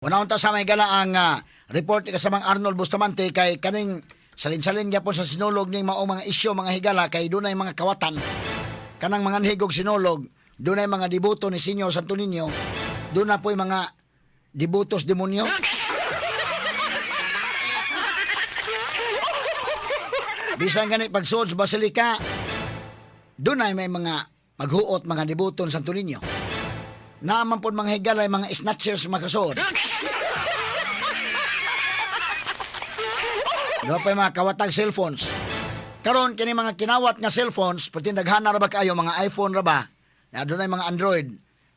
Una unta sa may gala ang report ni kasamang Arnold Bustamante kay kaning salin-salin gyapon sa sinulog ning maong mga isyu, mga higala, kay dunay mga kawatan kanang mga higog sinulog, dunay mga deboto ni Senyor Santo Niño, doon na po'y mga debotos demonyo. Bisan gani pagsuod sa basilika, dunay may mga maghuot mga deboto ni Santo Niño. Naaman po mga higala mga snatchers makasuod. Doon pa yung mga kawatag cellphones. Karon kini mga kinawat nga cellphones, pati daghana ra ba kaayo mga iPhone ra ba? Na doon ay mga Android.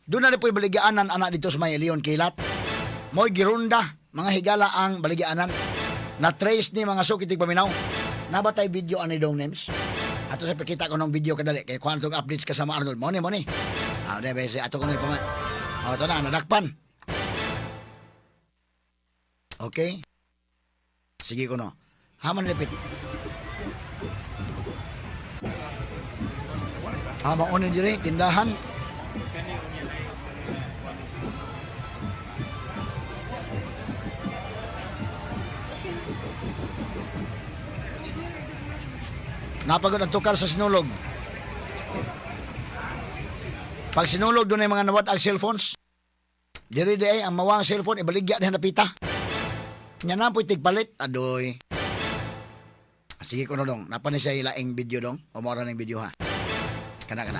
Doon na rin po'y baligyaanan ana dito sa may Leon Kilat. Mo'y girunda, mga higala, ang baligyaanan. Na-trace ni mga suki tigpaminaw. Nabatay video ani dong names. Ato sa pakita ko ng video kadali kay kuan tong updates kasama Arnold. Mo ni mo ni. Ah, de bese ato ko ni pama. Oh, ito na nadakpan. Okay. Sige ko no. Haman lipit. Ah, mauna dire tindahan. Napagod ang tukar sa sinulog. Pag sinulog, doon ay mga nawad ang cellphones. Diri di ay ang mawang cellphone, ibaligya diha napita. Nya na po'y tigpalit. Adoy. Ah, sige ko no dong. Napa ni siya ilaing video dong. O mora ng video ha. Kana kana.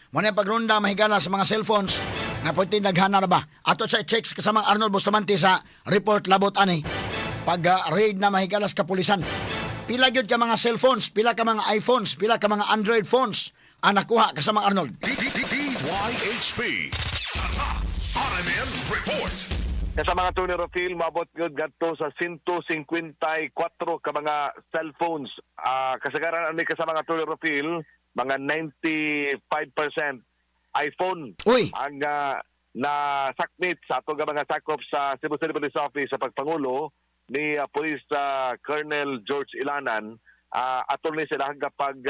Mo na pagrunda mahigala sa mga cellphones nga pwede naghana ra ba. Ato sa checks kasamang Arnold Bustamante sa report labot ani. Pag raid na mahigala sa kapulisan. Pila gyud ka mga cellphones, pila ka mga iPhones, pila ka mga Android phones ang nakuha kasamang Arnold. DYHP. RMN Report. Sa mga Tony Rofil, maabot gyud ngadto sa 154 ka mga cellphones. Kasagaran ani ka sa mga Tony Rofil, mga 95% iPhone Uy, ang nasakmit sa atong mga sakop sa Cebu City Police Office sa pagpangulo ni Police Colonel George Ilanan. Atol ni sila hanggang pag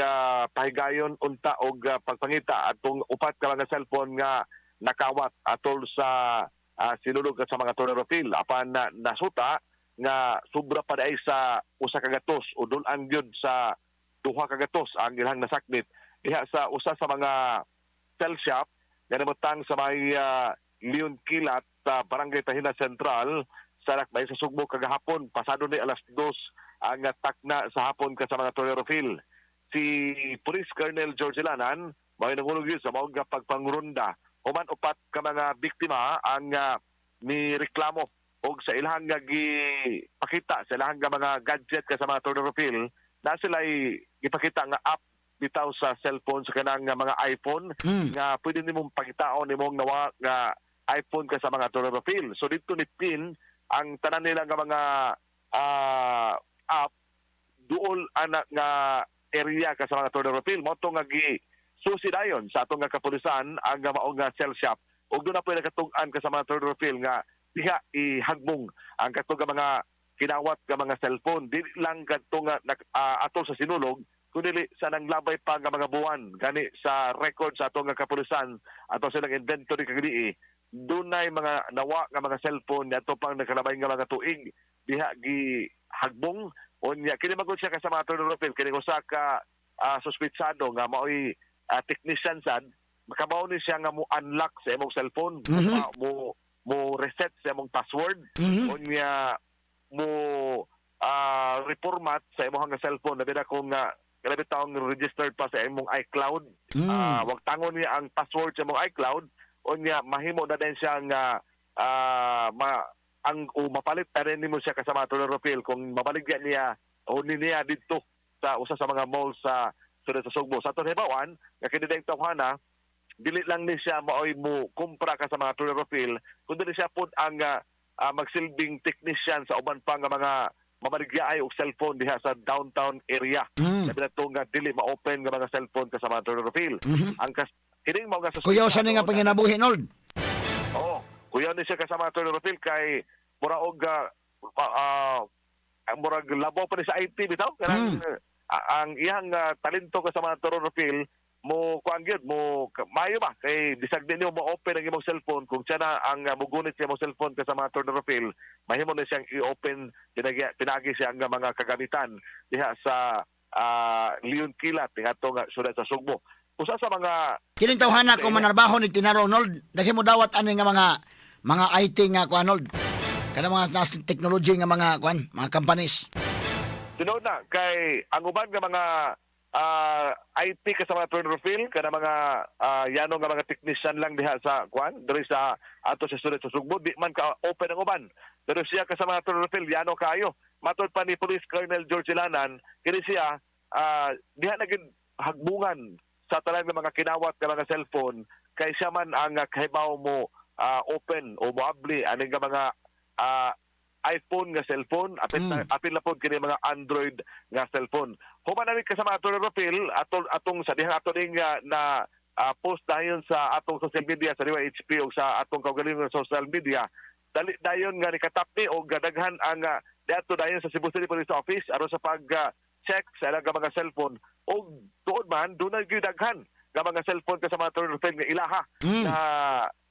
pahigayon unta og pagpangita atong upat ka mga cellphone nga nakawat atol sa sinulog sa mga Torerofil, apan na nasuta nga sobra pa diay sa 100 o dul-an gyud sa 200 ang ilang nasakmit diha sa usa sa mga cell shop nga namutang sa may Leon Kilat sa Barangay Tahina Central sa Lakbay sa Sugbo kagahapon pasado ni 2:00 ang takna sa hapon ka sa mga Torerofil. Si Police Colonel George Lanan may nangulog yun sa maong pagpangrunda human upat ka mga biktima ang ni reklamo og sa ilang nga gipakita sa ilang nga mga gadget ka sa mga Torerofil na sila gipakita nga app bitaw sa cellphone sa kanang nga mga iPhone nga pwede nimong pagitaon nimong nawa nga iPhone ka sa mga Torerofil. So dito ni pin ang tanan nila nga mga app duol ana nga area ka sa mga Torerofil. Mo to nga gi susi dayon sa atong nga kapulisan ang nga maong nga cell shop. Ug doon na po nakatug-an ka sa mga Torerofil nga diha ihagbong ang katong nga mga kinawat nga mga cellphone. Dili lang kadto nga atol sa sinulog kundi sa nanglabay pa nga mga buwan. Gani sa record sa atong nga kapulisan ato silang inventory kagabi, dunay mga nawa nga mga cellphone niadto pang nakalabay nga mga tuig diha gi hagbong. Unya kini magud siya kasama ato Rufil, kini usa ka suspitsado nga maoy technician sad, makabaw ni siya nga mo unlock sa imong cellphone, mo mo reset sa imong password, unya mo reformat sa imong nga cellphone, labi na kung labi taong registered pa sa imong iCloud. Wag tangon niya ang password sa imong iCloud, unya mahimo na din siya nga ma, ang o mapalit na rin nimo siya kasama ato Rufil kung mabaligya niya o ni niya didto sa usa sa mga mall sa syudad sa Sugbo. Sa atong hibawan nga kini dayong tawhana, dili lang ni siya maoy mo kumpra ka sa mga Torerofil, kundi siya pod ang magsilbing technician sa uban pa nga mga mamarigyaay og cellphone diha sa downtown area. Labi na to nga dili ma-open nga mga cellphone ka sa mga Torerofil. Ang kas kining mao nga Kuyaw sa ni nga panginabuhi, Nold. Oo. Kuyaw ni siya kasama Atty. Rofil kay mura og murag labaw pa ni sa IT bitaw kanang ang iyang talento kasama Atty. Rofil mo kuan gyud mo maayo ba kay bisag di nimo mo-open ang imong cellphone, kung siya na ang mugunit sa imong cellphone kasama Atty. Rofil, mahimo na siyang i-open pinagi, pinagi siya ang mga kagamitan diha sa Leon Kilat nga syudad sa Sugbo. Usa sa mga Kining tawhana kung manarbaho ni Tinaro, Nold, daghan mo dawat ani nga mga IT nga kuan, Nold. Kana mga nas technology nga mga kuan, mga companies. Tinuod na kay ang uban nga mga IT kasama Atty. Rufil kana mga yano nga mga technician lang diha sa kuan diri sa ato sa syudad sa Sugbo, di man ka open ang uban, pero siya kasama Atty. Rufil yano kaayo. Matod pa ni Police Colonel George Ilanan, kini siya diha na gid hagbungan sa tanan nga mga kinawat nga mga cellphone kay siya man ang kahibaw mo open o moabli ani nga mga iPhone nga cellphone apil apil na pod kini mga Android nga cellphone. Human na kasama ato Rofil ato atong sa dihang ato ning na post dayon sa atong social media sa DYHP o sa atong kaugalingon nga social media, dali dayon nga nikatap ni og daghan ang diadto dayon sa Cebu City Police Office aron sa pag check sa ilang nga mga cellphone, og tuod man dunay gyud daghan nga mga cellphone kasama ato Rofil nga ilaha na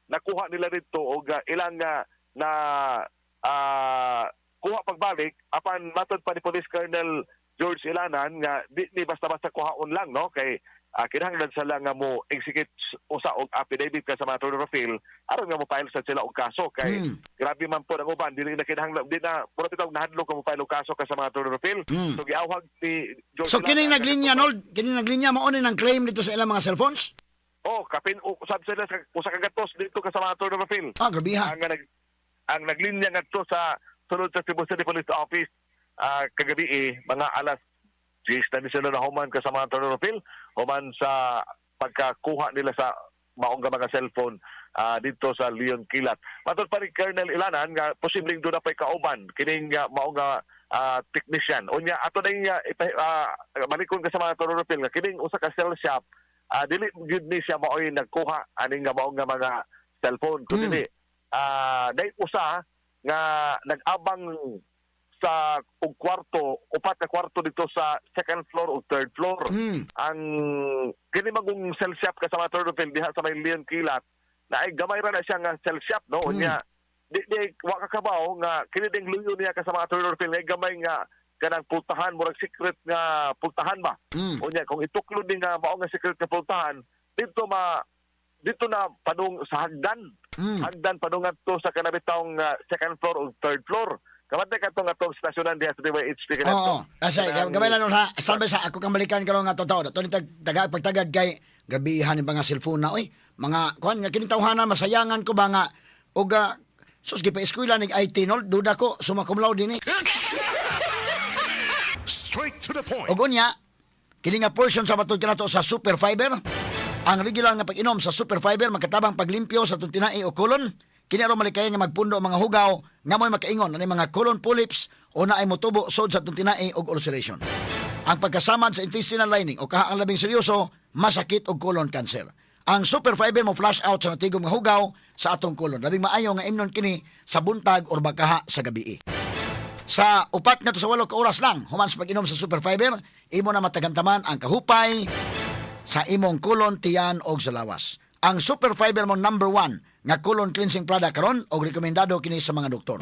nakuha nila dito og ilang na kuha pagbalik. Apan matod pa ni Police Colonel George Ilanan nga di ni basta-basta kuhaon lang, no, kay kinahanglan sila nga mo execute usa og affidavit ka sa mga Rofil aron nga mo file sa sila og kaso kay grabe man po ang uban, dili na kinahanglan, di na mura bitaw nahadlok nga mo file og kaso ka sa mga Rofil. So giawhag ni George So kining Ilanan naglinya, Nold, kining naglinya mao ni nang claim dito sa ilang mga cellphones? Oh, kapin usab sila sa usa ka gatos dito ka sa mga Rofil. Ah, grabe ha. Ang naglinya ngadto sa sulod sa Cebu City Police Office kagabi eh, mga alas 10 na ni sila na human kasama ang Rofil, human sa pagkakuha nila sa maong nga mga cellphone dito sa Leon Kilat. Matod pa ni Colonel Ilanan nga posibleng doon na pa'y kauban kining maong nga technician. Unya ato na niya malikon ka sa mga Rofil nga kining usa ka cell shop, dili gyud ni siya maoy nagkuha aning nga maong nga mga cellphone kundi dahil usa nga nag-abang sa og kwarto, upat ka kwarto dito sa second floor o third floor. Ang kini magong cell shop kasama third floor diha sa may Leon Kilat na ay gamay ra na siya nga cell shop, no. Unya di di wa ka kabaw nga kini ding luyo niya kasama third floor nga gamay nga kanang pultahan, murag secret nga pultahan ba. Unya kung ituklod ni nga mao nga secret nga pultahan dito, ma dito na padung sa hagdan, hagdan padung ngadto sa kanabitawng second floor o third floor. Kabantay katong atong stasyonan diha sa DYHP Oo. kanadto. Kasi Kanang- gamay lang, Nold, ha. Standby sa ako kang balikan karon nga totoo. To ni taga pagtagad kay grabihan yung mga cellphone na oy. Mga kuan nga kining tawhana masayangan ko ba nga og sus, gipa-eskwela nig IT, Nold, duda ko summa cum laude ni. Straight to the point. Og unya, kini nga portion sa matod kanato sa Super Fiber, ang regular nga pag-inom sa Super Fiber makatabang paglimpyo sa atong tinai o kolon. Kini aron malikayan nga magpundo ang mga hugaw nga mo'y makaingon ani mga colon polyps o naay motubo sod sa atong tinai og ulceration. Ang pagkasamad sa intestinal lining o kaha ang labing seryoso, masakit og colon cancer. Ang Super Fiber mo flush out sa natigom nga hugaw sa atong kolon. Labing maayo nga imnon kini sa buntag or bakaha sa gabi. Sa 4 nga to sa 8 ka oras lang, human sa pag-inom sa Super Fiber, imo na matagamtaman ang kahupay sa imong kolon, tiyan og sa lawas. Ang Super Fiber mo number one nga colon cleansing product karon og rekomendado kini sa mga doktor.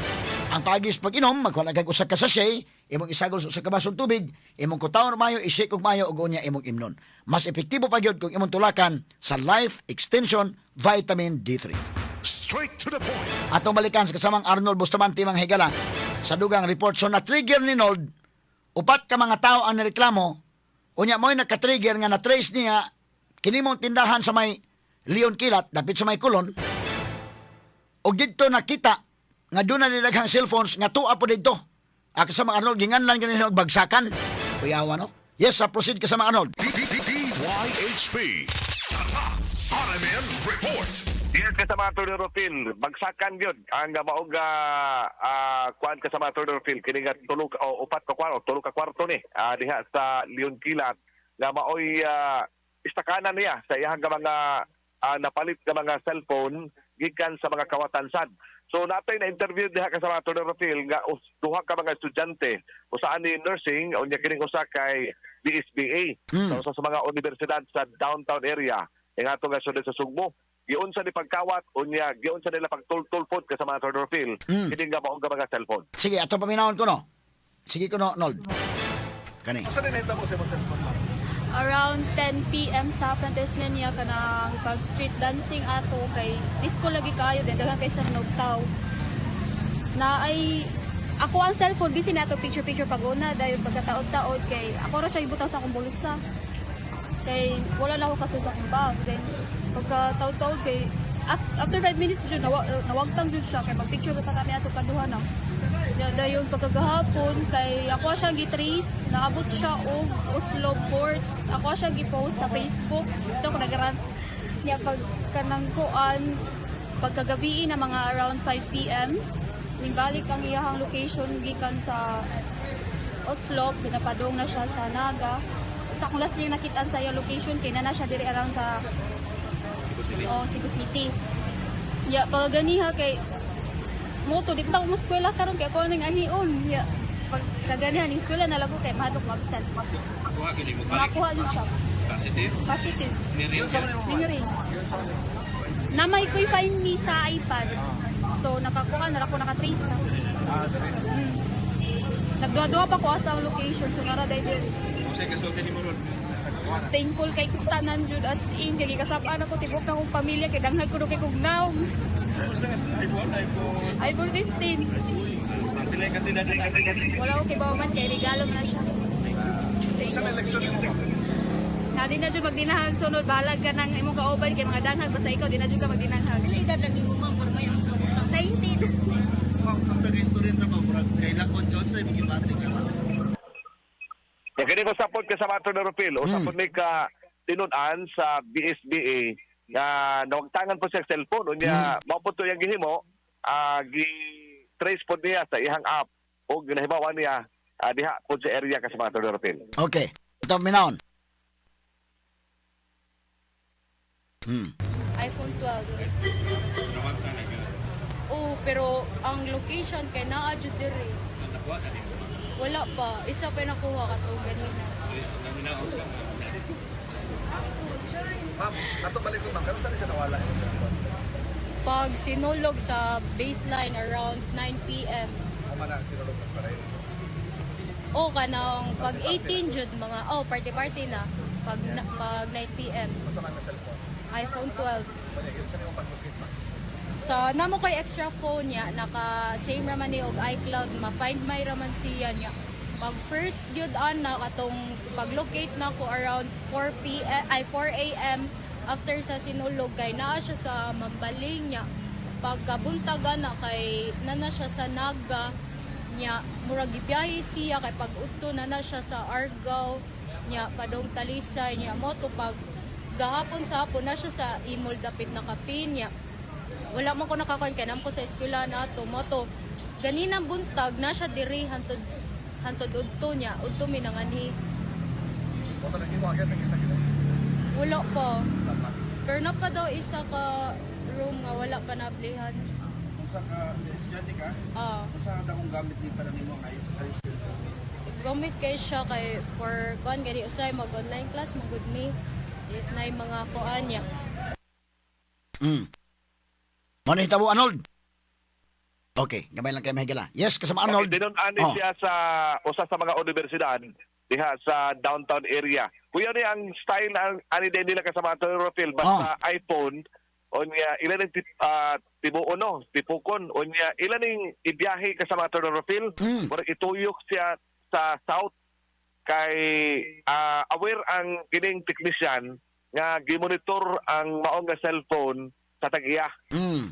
Ang paagis pag-inom, magkuha kag usa ka sachet, imong isagol sa usa ka basong tubig, imong kutawon mayo, i-shake og mayo ug unya imong imnon. Mas epektibo pa gyud kung imong tulakan sa Life Extension Vitamin D3. Straight to the point. Atong balikan sa kasamang Arnold Bustamante, mga higala, sa dugang report. So na-trigger ni Nold, upat ka mga tao ang nireklamo, unya mo'y naka-trigger nga na-trace niya kini mong tindahan sa may Leon Kilat, dapit sa may Kulon, og didto nakita nga doon na nilaghang cellphones nga tuwa po didto. Kasama Arnold, ginganlan ganun og bagsakan. Kuyawa, no? Yes, sa proceed, kasama Arnold. D D D DYHP. Tatak RMN Report. Yes, kasama Atty. Rofil, bagsakan yun ang maog kuan, kasama Atty. Rofil, kini nga tulo o upat ka kwarto, 3 ka kwarto ni diha sa Leon Kilat nga maoy istakanan niya sa iyang nga mga napalit nga mga cellphone gikan sa mga kawatan sad. So natay na interview diha, kasama Atty. Rofil, nga duha ka mga estudyante, usa ni nursing unya kining usa kay BSBA sa usa sa mga universidad sa downtown area ing ato nga syudad sa Sugbo. Giunsa ni pagkawat unya giunsa nila pagtultulpod, kasama Atty. Rofil, kini nga maong nga mga cellphone. Sige, ato paminawon ko no. Sige ko no, Nold. Kani. Sa neta mo sa imong cellphone, ma'am? Around 10 p.m. sa Frantes Mania, kanang pag street dancing ato kay disco lagi kayo din daghan kay sa taw na ay ako ang cellphone busy na ato picture picture pag una dahil pagkataod-taod kay ako ra siya ibutang sa akong bulsa kay wala na ako kasi sa akong bag. Then pagkataod-taod kay after 5 minutes jud nawagtang jud siya kay mag picture pa kami ato kaduha na. Ya, dayon pagkagahapon kay ako siyang gi-trace, naabot siya og Oslo Port. Ako siyang gi-post sa Facebook. Ito ko nagrant niya pag kanang kuan pagkagabi na mga around 5 p.m. Nibalik ang iyahang location gikan sa Oslo, pinapadong na siya sa Naga. Sa akong last niya nakitaan sa iyang location kay na siya diri around sa Cebu City. Ya, pagkaganiha kay moto di pa ko eskwela karon kay ako nang ahion. Ya, pag kaganihan ning eskwela na lang ko kay mahadlok ma-absent. Kuha gini mo balik. Makuha yun siya. Positive. Positive. Ni-ring siya. Ning ring. Namay ko'y find me sa iPad. So nakakuha na ra ko, naka-trace na. Nagduha-duha pa ko sa location so nara dahil diri. Kung sa'yo kasulti ni mo ron. Nakakuha na. Thankful kay tanan jud, as in kay gikasab-an ako tibok na akong pamilya kay danghag ko kay kog nawong. Kung sa iPhone, iPhone. iPhone 15. Pilay ka din na. Wala ko kay man kay regalo man na siya. Thank Sa you. eleksyon nimo, ma'am? Na di na jud magdinahag sunod, balag ka ng imong kauban kay mga danghag basta ikaw di na jud ka magdinahag. Dili edad lang nimo, ma'am, para may akong pabutang. 19. Ma'am, sa taga istorya ta ba, murag kay lakon jud sa imong gibati ka. Ya, kini ko sapot, kasama Atty. Rofil, usa po ni ka tinun-an sa BSBA nga nawagtangan po siya og cellphone unya mao po to iyang gihimo, gi trace po niya sa iyang app o ginahibawan niya diha po sa area, kasama Atty. Rofil. Okay. Ato paminawon. iPhone 12. Nawag ka na ka. Oh, pero ang location kay naa jud diri. Nakuha ka din. Wala pa. Isa pa nakuha katong ganina. Naminaon ka. Ma'am, ato balik ko, ma'am, karon saan siya nawala imong cellphone? Pag sinulog sa baseline around 9 p.m. Amo na sinulog ng parade. O kanang pag 18 jud mga oh party party na pag 9 p.m. Unsa man ang cellphone? iPhone 12. Unya giunsa nimo pag-locate, ma'am? So namo koy extra phone niya naka same raman ni og iCloud, ma-find my raman siya niya. Pag first gyud ana katong pag-locate na ko around 4 p.m. ay 4 a.m. after sa sinulog kay naa siya sa Mambaling niya. Pagkabuntag ana kay nana siya sa Naga niya, murag gibiyahe siya kay pag udto na na siya sa Argao niya padong Talisay niya mo to pag gahapon sa hapon na siya sa Imol dapit na kapin niya. Wala man ko nakakuan kay ko sa eskwela na ato mo to ganinang buntag na siya diri hantod hantod udto niya, udto mi nanganhi. Mo to nagimo agad nang kita. Wala pa, pero na pa daw isa ka room nga wala pa naablihan. Kung sa ka estudyante ka, kung sa dakong gamit ni para nimo ang iPhone? Gamit kay siya kay for kuan gani usay mag online class magud mi if nay mga kuan niya. Mo na hitabo, Arnold. Okay, gamay lang kay mahigala. Yes, kasama Arnold. Okay, tinun-an ni siya sa usa sa mga universidad diha sa downtown area. Kuya ni ang style ang ani din nila, kasama Atty. Rofil, basta iPhone unya ila ning tibuon no, tipukon unya ila ning ibiyahe, kasama Atty. Rofil. Murag ituyok siya sa south kay aware ang kining technician nga gimonitor ang maong nga cellphone sa tag-iya.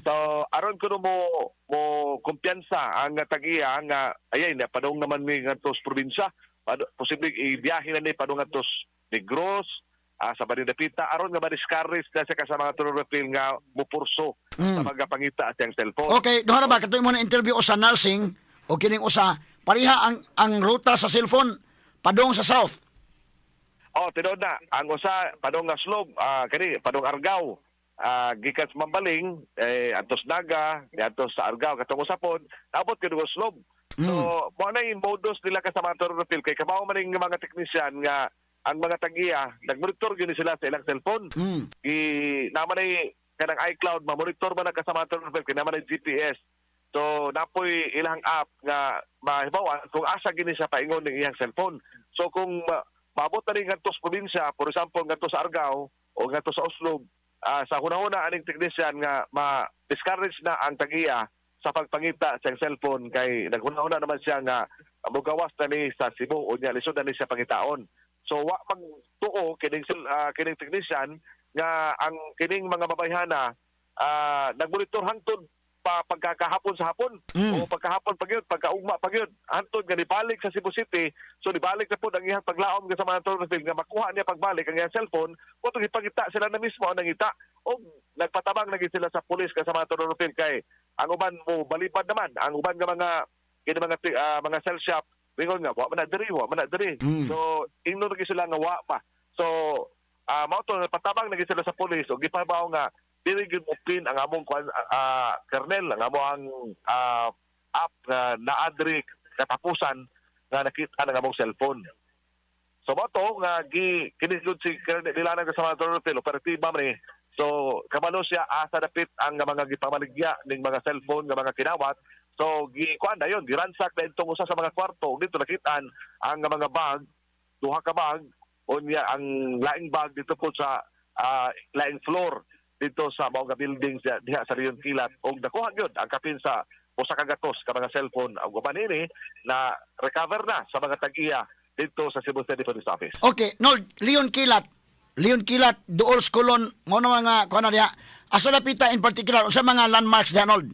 So aron kuno mo mo kumpiyansa ang tag-iya nga ayay na padung naman mi ngadto sa probinsya, posible ibiyahe na ni padung ngadto sa Negros. sa Balinapita aron nga ma-discourage na siya ka sa mga Tororofil nga mupurso sa mga pangita at siyang cellphone. Okay, duha ra ba katoy mo na interview usa nursing o kining usa pareha ang ruta sa cellphone padung sa south. Oh, tinuod na. Ang usa padung nga slope, kani padung Argao. Gikan sa Mambaling, eh, antos Naga, antos sa Argao katong usa pod, abot kini og slope. So, mo na yung modus nila ka sa mga Tororofil kay kabaw man ning mga teknisyan nga ang mga tagiya nagmonitor gyud ni sila sa ilang cellphone. Gi naman ay kanang iCloud mamonitor man ang kasama Tororofil kay naman ay GPS. So napoy ilang app nga mahibaw kung asa gini siya paingon ng iyang cellphone. So kung maabot na rin ngadto sa probinsya, for example ngadto sa Argao o ngadto sa Oslob, sa hunahuna aning technician nga ma-discourage na ang tagiya sa pagpangita sa iyang cellphone kay naghunahuna naman siya nga mogawas na ni sa Cebu o niya lisod na ni siya pangitaon. So wa magtuo kining kining technician nga ang kining mga babayhana nagmonitor hangtod pa pagkakahapon sa hapon o pagkahapon pa gyud, pagkaugma pa gyud, hangtod nga nibalik sa Cebu City. So nibalik na pud ang iyang paglaom nga sa mga Torrefield nga makuha niya pagbalik ang iyang cellphone o ipangita sila na mismo ang nangita o nagpatabang na gyud sila sa pulis ka sa mga Torrefield kay ang uban mo balibad naman ang uban nga mga kini mga mga cell shop ingon nga wa man na diri, wa man na diri. So ingnon na gyud sila nga wa pa. So mao to nagpatabang na gyud sila sa pulis o gipabaw nga dili gyud mo pin ang among kuan, kernel, ang among app nga naa diri katapusan nga nakita ng among cellphone. So mao to nga gi kini gyud si Kernel Dilanan sa mga Torrefield operatiba man ni. So kabalo siya asa dapit ang mga gipamaligya ning mga cellphone nga mga kinawat. So gi kuan dayon giransak na itong usa sa mga kwarto ug dito nakitaan ang mga bag, duha ka bag, unya ang laing bag dito po sa laing floor dito sa mao nga building sa diha sa Leon Kilat og nakuha gyud ang kapin sa usa ka gatos ka mga cellphone ug uban ini na recover na sa mga tag-iya dito sa Cebu City Police Office. Okay, Nold, Leon Kilat. Leon Kilat, Duol Colon, mo na mga kuan na diha. Asa napita in particular unsa mga landmarks diha, Nold?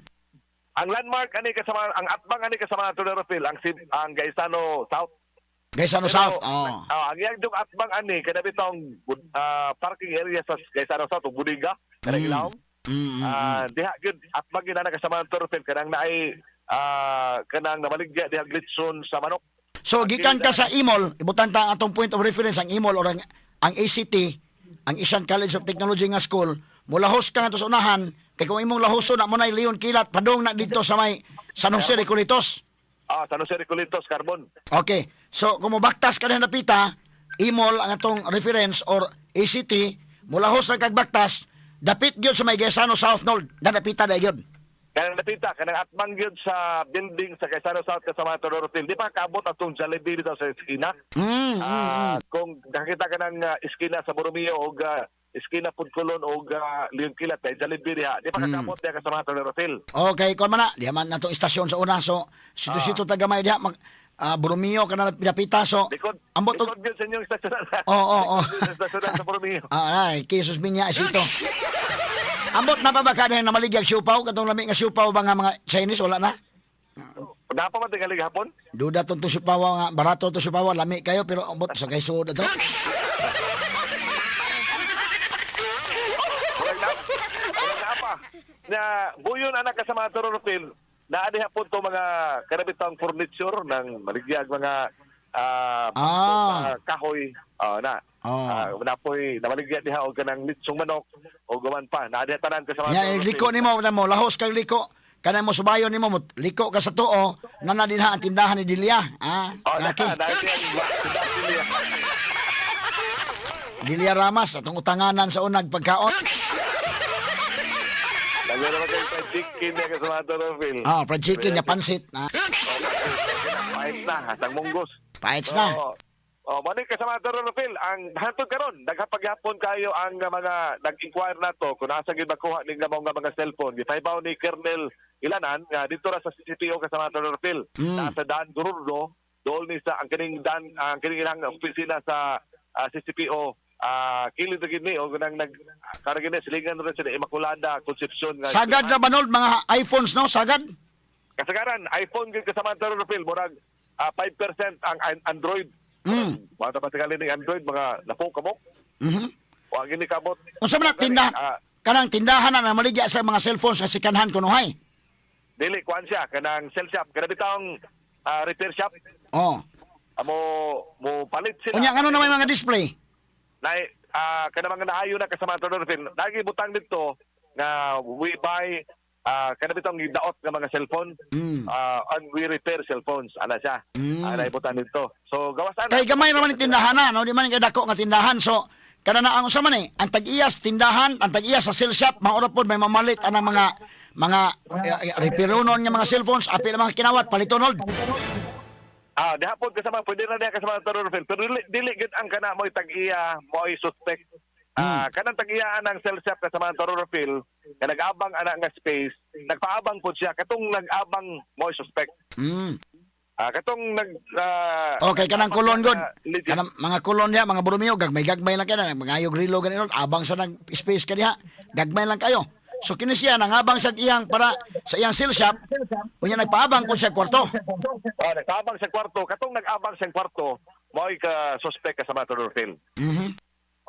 Ang landmark ani kasama ang atbang ani kasama Torrefield ang ang Gaisano South. Gaisano Pero, South. Oh. Ang iyang yung atbang ani kada bitong parking area sa Gaisano South ug bodega kanang ilawom. Diha gyud atbang gyud na kasama Torrefield kanang naay kanang namaligya diha glitson sa manok. So gikan ka sa Imol, ibutan ta ang atong point of reference ang Imol or ang ACT, ang Asian College of Technology nga school, mulahos ka nga to sa unahan, kay kung imong lahoso na mo na Leon Kilat padung na dito sa may San Jose Recoletos. San Jose Recoletos Carbon. Okay. So kung mobaktas ka na napita, Imol ang atong reference or ACT, mulahos na kag baktas, dapit gyud sa may Gaisano South Nold, na napita na gyud. Kanang napita, kanang atbang gyud sa building sa Gaisano South kasama Torrefield. Di pa kaabot atong Jollibee dito sa eskina. Kung nakita ka ng eskina sa Borromeo o eskina Pudkulon o Leon Kilat, kay Jollibee diha. Di pa kakaabot diha kasama Torrefield. Okay, kon man na, diha man natong istasyon sa una. So, sito-sito tagamay diha mag Borromeo ka na napita. So, Likod, ambot og likod gyud sa inyong istasyonan. Oo. Likod gyud sa istasyonan sa Borromeo. Ay, Kisos Binya sito. Ambot na pa ba ka na namaligyag siupaw katong lami nga siupaw ba nga mga Chinese wala na? Napa man tingali hapon? Duda tong siupaw nga barato to siupaw lami kayo pero ambot sa kay sud to. Murag na pa. Na buyon anak kasama Torrefield, naa diha po to mga karabitang furniture ng maligyag mga kahoy na. Napoy namaligya diha og kanang litsong manok o guman pa. Naa diha tanan kasama Ya liko nimo mo lahos kag liko kanang mo subayon nimo mo liko ka sa tuo na na dinha ang tindahan ni Delia. Oh, na, Ngaki. na diha ang tindahan niya. Delia Ramas atong utanganan sa unag pagkaon. Lagi naman kayo fried chicken niya kasama Torrefield. Fried chicken ya pansit. Pahit na, hasang munggos. Paits na. So, oh, mo ni kasama Torrefield, ang hantod karon naghapagyapon kayo ang mga nag-inquire nato kung asa gyud makuha ning mga cellphone. Gipahibaw ni Colonel Ilanan nga dito ra sa CCPO kasama Torrefield. Sa Daan Gorurdo, dool ni sa ang kining dan ang kining ilang opisina sa CCPO, kilid ra gid ni og nang nag karang gini silingan ra sila Immaculada Concepcion nga Sagad ra ba Nold, mga iPhones no? Sagad? Kasagaran iPhone gyud kasama Torrefield, murag 5% ang Android. Mga pa tingali ning Android mga napo kamok. Wa gini kabot. Unsa man na tindahan? Kanang tindahan na namaligya sa mga cellphones sa sikanhan kunuhay. Dili kuan siya kanang cell shop, kana bitawng repair shop. Oh. Amo mo palit sila. Unya ngano na may mga display? Na kana mga naayo na kasama Attorney Rufil. Lagi butang dito nga we buy kana bitawng gidaot nga mga cellphone and we repair cellphones ana siya. Ana ibutang dito. So gawas ana. Kay gamay naman yung tindahan na, no? Di man kay dako nga tindahan. So, kada na ang unsa man eh, ang tag-iyas tindahan, ang tag-iyas sa sale shop, maura pod may mamalit anang mga repironon nga mga cellphones, apil ang mga kinawat palitonold. Diha pod kasama, pwede na diha kasama Attorney Rufil. Pero dili gid ang kana mo'y tag-iya, mo'y suspect. Kanang tag-iya ang cell shop kasama Attorney Rufil, nga nag-abang ana nga space, nagpaabang pod siya katong nag-abang mo'y suspect. Katong nag Okay, kanang kolon god. Legit. Kanang mga kolon diha, mga Borromeo, gagmay-gagmay lang kayo, mga ayog rilo ganito, abang sa nag space ka diha, gagmay lang kayo. So kini siya nangabang sa iyang para sa iyang sale shop, unya nagpaabang po siya kwarto. Nagpaabang sa kwarto, katong nag-abang sa kwarto, mo'y ka suspect kasama Attorney Rufil.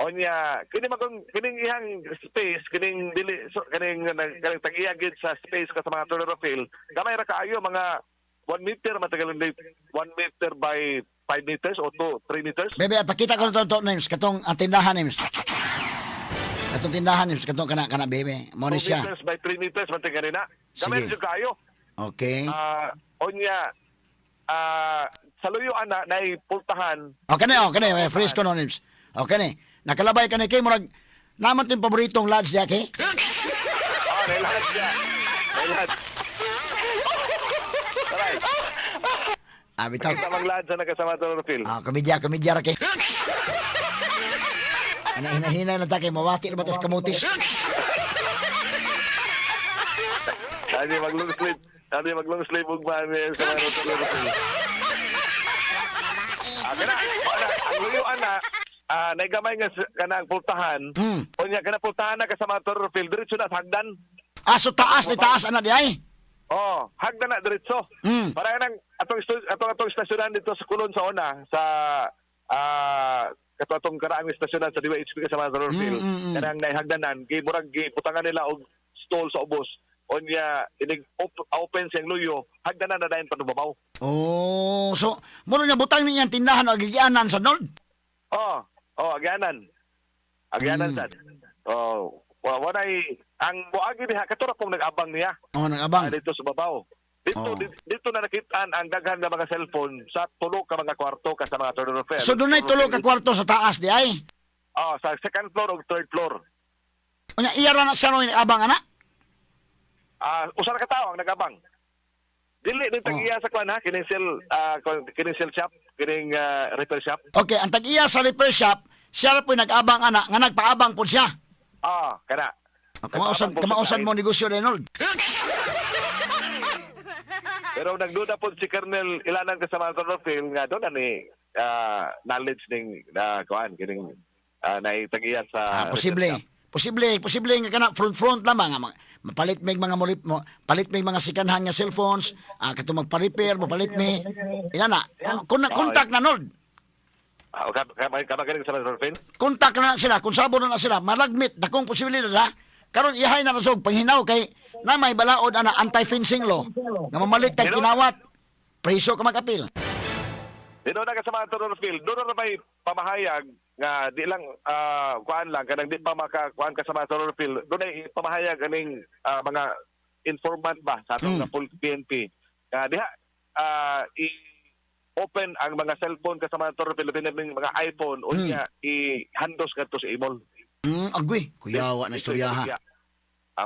Onya, kini magong kining iyang space, kining dili so, kining kaning tag-iya gid sa space kasama Attorney Rufil, gamay ra kaayo, mga 1 meter matagal 1 meter by 5 meters o 2 3 meters. Bebe, pakita ko na to names katong ang tindahan names. Katong tindahan names katong kana kana bebe. Mo 2 ni siya. meters by 3 meters man kanina. Gamay Sige. ra jud kaayo. Okay. Onya, sa luyo ana nay pultahan. Okay na, okay na, eh, fresh ko no names. Okay na. Nakalabay ka ni kay murag naman tong paboritong lodge diya kay. Nay lahat siya. Nay lahat. Taray. Ah, bitaw. Kita mang lahat sa nakasama Attorney Rufil. Ah, komedya, komedya ra kay. Ana hina-hina lang ta kay mawati ra ba tas kamutis. Dali mag long sleeve. Dali mag long sleeve ug man eh, sa mga Attorney Rufil. Kana, ana, ang luyo ana, naigamay nga kanang pultahan. Unya kana pultahan na kasama Attorney Rufil, diretso na sa hagdan. Ah, so taas ni taas ana di ay. Oh, hagdan na diretso. Para nang atong atong istasyonan dito sa Kulon sa una sa kato atong karaang istasyonan sa DYHP kasama sa Rufil. Kanang naihagdanan, gi murag gi butangan nila og stall sa ubos. Unya inig open siyang luyo, hagdanan na dayon panubabaw. Oh, so mo niya butang niya ang tindahan o gigianan sa Nold. Oh, agyanan. Agyanan sad. Oh, walay ang moagi diha kato ra pong nag-abang niya. Oh, nag-abang. Dito sa babaw. Dito dito na nakitaan ang daghan nga mga cellphone sa tulo ka mga kwarto ka sa mga Attorney Rufil. So dunay tulo ka kwarto sa taas di ay. Oh, sa second floor ug third floor. Unya iya ra na siya no abang ana. Usa ra ka tawo ang nag-abang. Dili ni tag-iya sa kwan ha, kining kining cell shop, kining repair shop. Okay, ang tag-iya sa repair shop, siya ra po'y nag-abang ana nga nagpaabang po siya. Kana. Oh, kamausan Nagpaabang po siya kamausan kain. mo negosyo Reynold. Pero nagduda po si Colonel Ilanan kasama sa Rufil nga doon na ni knowledge ning kuan kining naitagiya sa Ah, posible. Posible, posible nga kana front front lamang nga mapalit may mga mo, palit may mga sikanhan nga cellphones, katong magpa-repair, mapalit may. Ina na. Kun contact na Nold. Kama galing sa Rufil? Contact na sila, kung sabo na sila, malagmit dakong posibilidad ha. Karon ihay na nasog panghinaw kay na may balaod ana anti-fencing law nga mamalit kag kinawat. Preso ka magapil. Dino na kasama sa Rufil, doon na may pamahayag nga di lang kuan lang kanang di pa maka kuan kasama sa Rufil, doon ay pamahayag aning mga informant ba sa atong mm. PNP. Nga diha i-open ang mga cellphone kasama sa Rufil, labi na mga iPhone unya i-handos kadto sa imol. Agoy, kuyawa na istorya ha.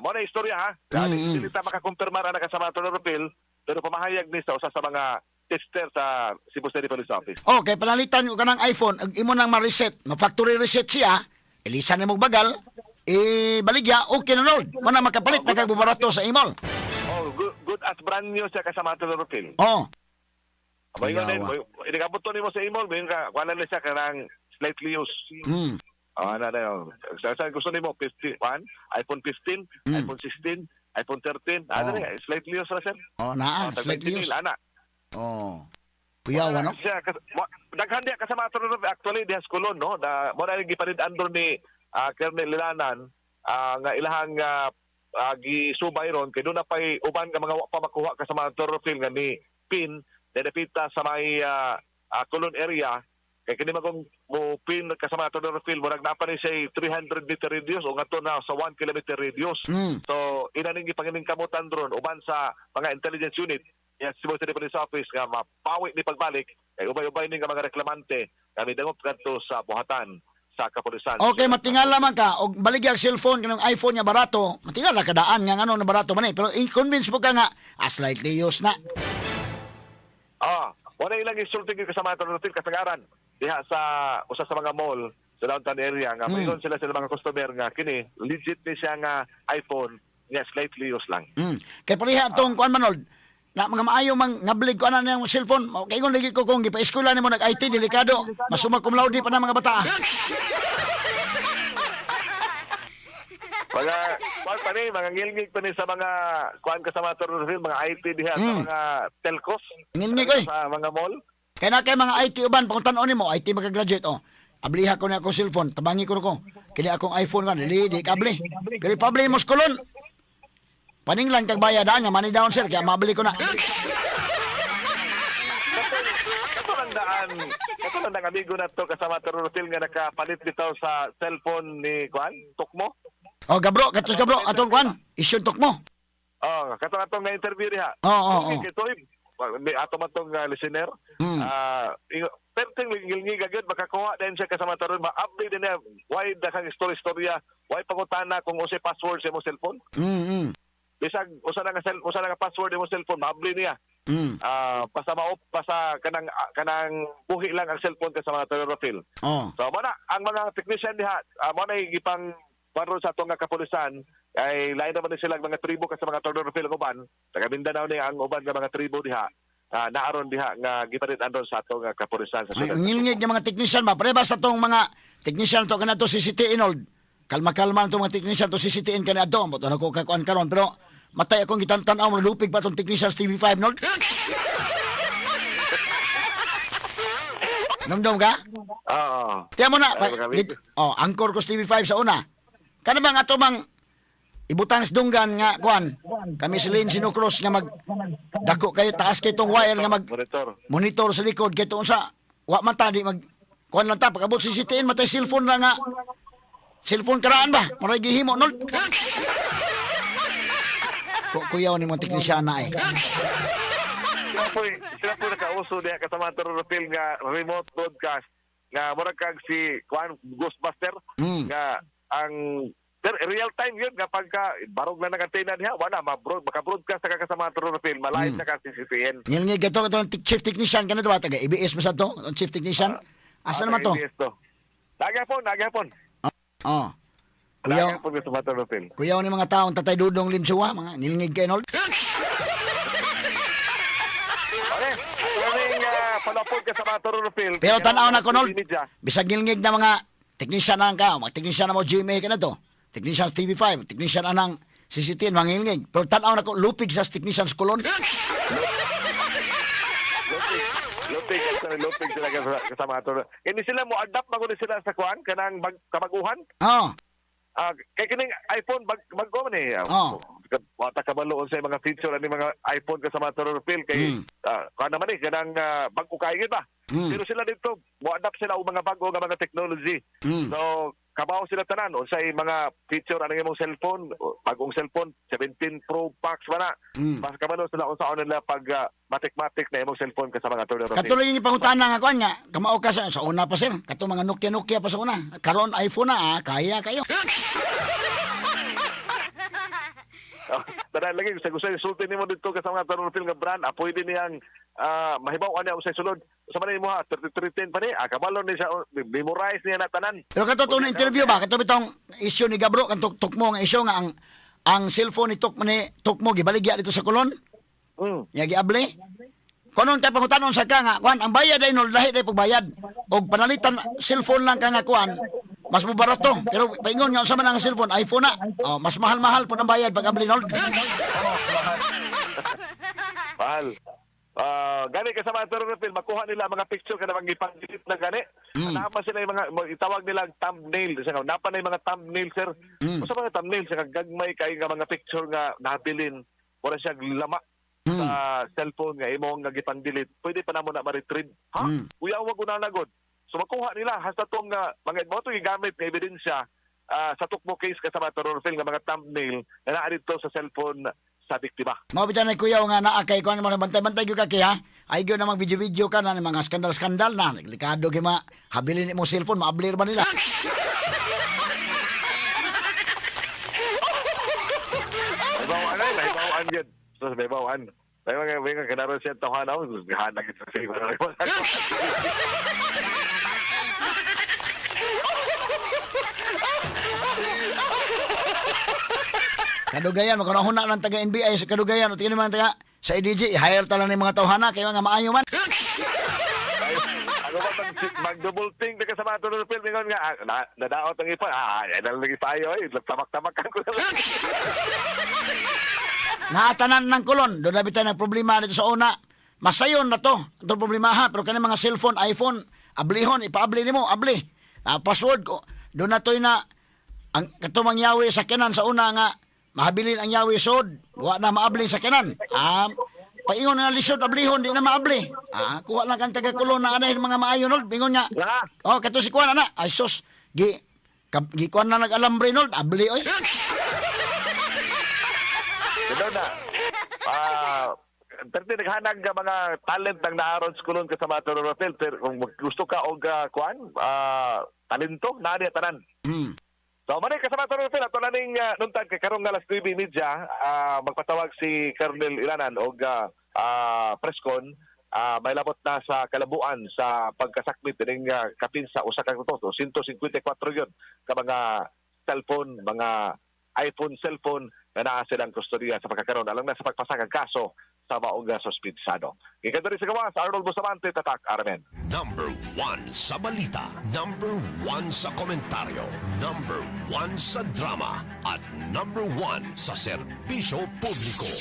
Mo na istorya ha. Dili ta makakumpirmar ana kasama sa Rufil, pero pamahayag ni sa usa sa mga tester sa Cebu City Police Office. Okay, panalitan ko ka ng iPhone, ag imo nang ma-reset, ma-factory reset siya, elisan nimo bagal, eh baligya, okay na Nold. Mo na makapalit na kag bubarato sa imol. Oh, good, good as brand new siya kasama sa Rufil. Oh, Mayon din, Kuyawa. inigabot to nimo sa imol, mayon ka, kuha na siya kanang slightly used. Ano na yun. Sa gusto nimo 51, iPhone 15, iPhone 16, iPhone 13, ano na, slightly used ra sir. Oh, naa, Oh, tag slightly 20 mil, used. ana. Oh. Kuyawa no? Siya, Daghan diha kasama ato ron, actually diha sa Colon, no, na mo na gipanid-andon ni Colonel Lilanan nga ilahang gisubay ron kay doon na pay uban nga mga wa pa makuha kasama ato Phil nga ni pin dapita sa may Colon area kay kini magong mo pin kasama ato Phil, murag naa pa ni siya 300 meter radius o ngadto na sa 1 kilometer radius. So ina ning gipangining kamutan ron uban sa mga intelligence unit ya Cebu City Police Office nga mapawi ni pagbalik kay ubay-ubay ni nga mga reklamante nga midangop kadto sa buhatan sa kapulisan. Okay, matingala man ka og baligya ang cellphone kanang iPhone nga barato, matingala ka daan nga ngano na barato man eh. Pero i-convince mo ka nga slightly used na. Wala ilang isulti gyud kasama ato Phil kasagaran diha sa usa sa mga mall sa downtown area nga maingon sila sa mga customer nga kini legit ni siya nga iPhone nga slightly used lang. Kay pareha tong kuan, Manold, na mga maayo mang ngablig ko ana niyang cellphone. Kay ingon lagi ko kung gipa-eskwela nimo nag-IT, delikado. Masuma cum laude pa na mga bata. Mga kuan pa ni, mga ngilngig pa ni sa mga kuan kasama ato Phil, mga IT diha sa mga telcos. Ngilngig, oy. Sa mga mall. Kay na kay mga IT uban pangutan-on nimo, IT makagraduate oh. Abliha ko na akong cellphone, tabangi ko na ko. Kini akong iPhone kan, dili di kable. Pero ipabli mo sa kolon. Paninglan kag bayad nga money down sir, kaya mabili ko na. Kato lang daan, kato lang dang amigo na to kasama ato Phil nga nakapalit bitaw sa cellphone ni kuan, Tukmo. Oh, Gabro, katos Gabro, atong kuan, isyon mo. Oh, kato atong na-interview diha. Oo. Kay Toy, may ato man tong listener. Perting ngilngig agad makakuha din siya kasama taron, ma-update din niya. Why daghang story-storya? Why pangutana kung unsay password sa imong cellphone? Bisag usa na nga usa na nga password imong cellphone, ma-update niya. Basta ma basta kanang buhi lang ang cellphone kasama taron, Phil. So mo na ang mga technician diha, mo na gipang karon sa atong nga kapulisan ay lain naman ni sila ang mga tribo kasi mga Tornado Phil ang uban. Taga Mindanao ni ang uban nga mga tribo diha. Naaron diha nga gipalit andon sa atong nga kapulisan sa Ay, syudad. ang ngilngig ng mga technician ba? Pare basta tong mga technician to kanadto CCTN old. Kalma-kalma na tong mga technician to CCTN kanadto. Mo to na ko kakuan karon pero matay akong gitan-tan-aw mo lupig pa tong technician sa TV5 nold. Namdom ka? Oo. Tiyan mo na. Ay, mga Oh, angkor ko sa TV5 sa una. Kana bang ato bang ibutang sa dunggan nga kuan? Kami si Lynn Sinocross nga mag dako kayo taas kay tong wire nga mag monitor. Monitor sa likod kay tuon sa wa man ta di mag kuan lang ta pag-abot si CCTN matay cellphone lang nga cellphone karaan ba maray gihimo nol. Kuyaw ni mga teknisyan na eh. Sila po nakauso diha kasama Tornado Phil nga remote broadcast nga murag kag si kuan Ghostbuster nga ang pero real time yun nga pagka barog na ng antena diha wala ma-broad maka-broadcast na ka kasama Tornado Phil, malayo na ka CCTN. Ngilngig kato katong chief technician kanito ba taga ABS ba sa to ang chief technician asa naman to? ABS to. Nagyapon, nagyapon. Oh. Kuyaw, Nagyapon kasama Tornado Phil. kuyaw ni mga taong Tatay Dudong Limsua, mga ngilngig kay nol. Okay. Kaming palapod kasama Tornado Phil. Pero tan-aw na ko nol. Media. Bisag ngilngig na mga technician na ka, mga technician na mo GMA ka na to. Technician sa TV5, technician anang CCTN, mga ngilngig. Pero tan-aw na ko, lupig sa technician sa Colon. Lupig. Lupig kasama lupig sila kasama Tornado. Hindi sila mo adapt man gud sila sa kuan kanang kabaguhan. Oh, Kay kining iPhone bag-bago man eh. Oo. Wa ta kabalo unsay mga feature ani mga iPhone kasama Tornado Phil kay kuan naman eh kanang bag-o kaayo ba. Pero sila dito mo adapt sila og mga bago nga mga technology. So kabaw sila tanan unsay mga feature ani imong cellphone, bagong cellphone 17 Pro Max ba na. Mas kabalo sila unsaon nila pag matik-matik na imong cellphone kasama nga Tornado Phil. Katuloy yung pangutana nga kuan nga, kamao ka sa una pa sir, kato mga Nokia Nokia pa sa una. Karon iPhone na kaya kayo. Tanan lagi sa gusto insulti nimo dito kasama nga Tornado Phil nga brand, apoy din niyang mahibaw ani unsay sulod. Sa man nimo ha 3310 pa ni, kabalo ni siya, oh, memorize niya na tanan. Pero kato to na interview ba, kato bitong issue ni Gabro, kanto tukmo nga issue nga ang cellphone ni Tukmo gibaligya dito sa Colon. Nya giable. Kunon kay pangutanon sa ka nga kuan ang bayad ay nol lahi day pagbayad. Og panalitan cellphone lang ka nga kuan mas mabarato. Pero paingon nga unsa man ang cellphone, iPhone na. Oh, mas mahal-mahal po ang bayad pag abli nol. Mahal. Ah, gani kasama Sir Rafael, makuha nila mga picture kada mga ipang-delete na gani. Napa sila yung mga itawag nila ang thumbnail. Sa napa na yung mga thumbnail, sir. Sa mga thumbnail sa gagmay kay nga mga picture nga nabilin, wala siya lama sa cellphone nga imong nga gipang-delete. Pwede pa namo na ma-retrieve. Ha? Uya wag una nagod. So makuha nila hasta tong mga mo to gigamit nga ebidensya sa tukmo case kasama Sir Rafael nga mga thumbnail na naa dito sa cellphone sa biktima. Mao bitan ay kuyaw nga naa kay kuan mga bantay-bantay gyud ka kay ha. Ay gyud na mag video-video ka na ni mga skandal-skandal na. Delikado gyud ma habilin mo cellphone, maablir ba nila? May bawaan ay, may bawaan yun. So, may bawaan. May mga kanaroon siya tawahan ako. Hanag ito sa iba. Kadugayan makunahuna lang taga NBI sa kadugayan o tingin mga taga sa EDG i-hire ta lang ni mga tawhana kay mga maayo man. Ano ba, mag-double think na kasama ito ng film. Ingon nga, nadaot ang ipa. Yan ang lagi tayo. Eh. Tamak-tamakan ko na lang. Naatanan ng kulon, doon na bitay ng problema dito sa una. Masayon na to, itong problema ha, pero kani mga cellphone, iPhone, ablihon, ipaabli nimo, abli. Na password ko, doon na to'y na, ang katumang yawi sa kanan sa una nga, mahabilin ang yawi sod, wa na maabli sa kanan. Paingon nga lisod, ablihon, di na maabli. Kuha lang kang taga kulon na anay mga maayo nol, bingon nga. Na. Oh, kato si kuan ana, ay sus, gi gi kuan na nag-alambre nol, abli oy. Ganoon na. Pero naghanag nga mga talent ng naaron sa kulon kasama ito ng Rafael. Pero kung gusto ka og kuan, talento, naa niya tanan. So, manay kasama ito Rafael, ato na ning nuntag kay karong nga alas 9:30, magpatawag si Colonel Ilanan og press con, may labot na sa kalabuan sa pagkasakmit ning kapin sa usa ka toto, 154 yun ka mga cellphone, mga iPhone cellphone na naa silang kustodiya sa pagkakaroon alang na sa pagpasakang kaso sa maong suspensado. Gikan diri sa gawas, Arnold Bustamante, Tatak, RMN. Number 1 sa balita, number 1 sa komentaryo, number 1 sa drama, at number 1 sa serbisyo publiko.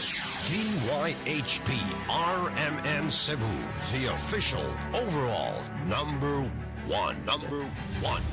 DYHP RMN Cebu, the official overall number 1. Number 1.